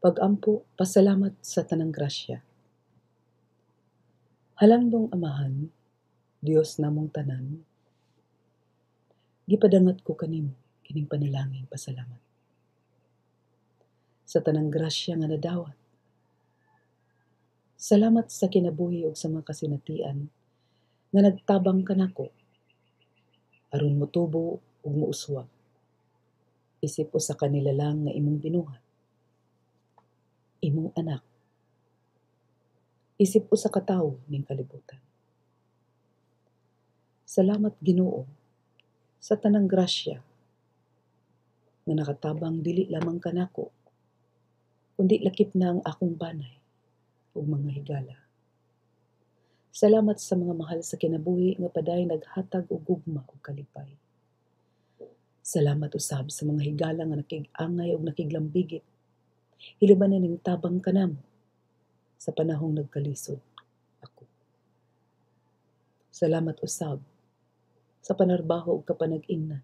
Pag-ampo, pasalamat sa tanang grasya. Halangdong Amahan, Dios namong tanan, gipadangat ko kanimo kining panalangin pasalamat sa tanang grasya nga nadawat. Salamat sa kinabuhi ug sa mga kasinatian nga nagtabang kanako aron motubo ug mouswag isip usa ka nilalang nga imong binuhat, imong anak, isip usa ka tawo ning kalibutan. Salamat, Ginoo, sa tanang grasya nga nakatabang dili lamang kanako kundi lakip na ang akong banay ug mga higala. Salamat sa mga mahal sa kinabuhi nga padayon naghatag og gugma ug kalipay. Salamat usab sa mga higala nga nakig-angay ug nakiglambigit hilibanan ning tabang kanamo sa panahong nagkalisod ako. Salamat usab sa panarbaho ug kapanag-ingnan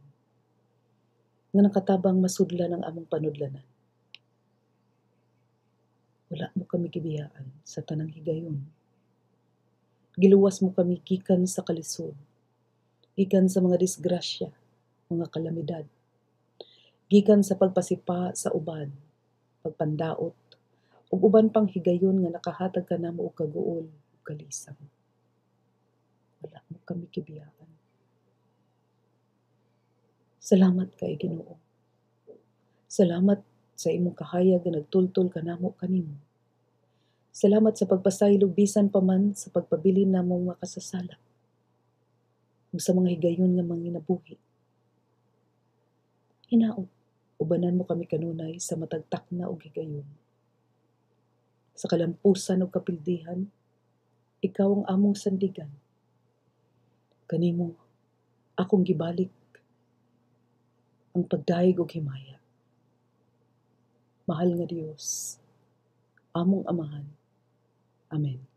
nga nakatabang masudlan ang among panudlanan. Wala mo kami gibiyaan sa tanang higayon. Giluwas mo kami gikan sa kalisod, gikan sa mga disgrasya, mga kalamidad, gikan sa pagpasipa sa uban, pagpandaot, ug uban pang higayon nga nakahatag kanamo og kaguol ug kalisang. Wala mo kami gibiyaan. Salamat kay, Ginoo. Salamat sa imong kahayag nga nagtultol kanamo kanimo. Salamat sa pagpasaylo bisan pa man sa pagpabilin namong makasasala ug sa mga higayon nga manginabuhi. Hinaot, ubanan mo kami kanunay sa matag takna ug higayon. Sa kalampusan ug kapildihan, ikaw ang among sandigan. Kanimo akong gibalik ang pagdayeg og himaya. Mahal nga Dios, among Amahan. Amen.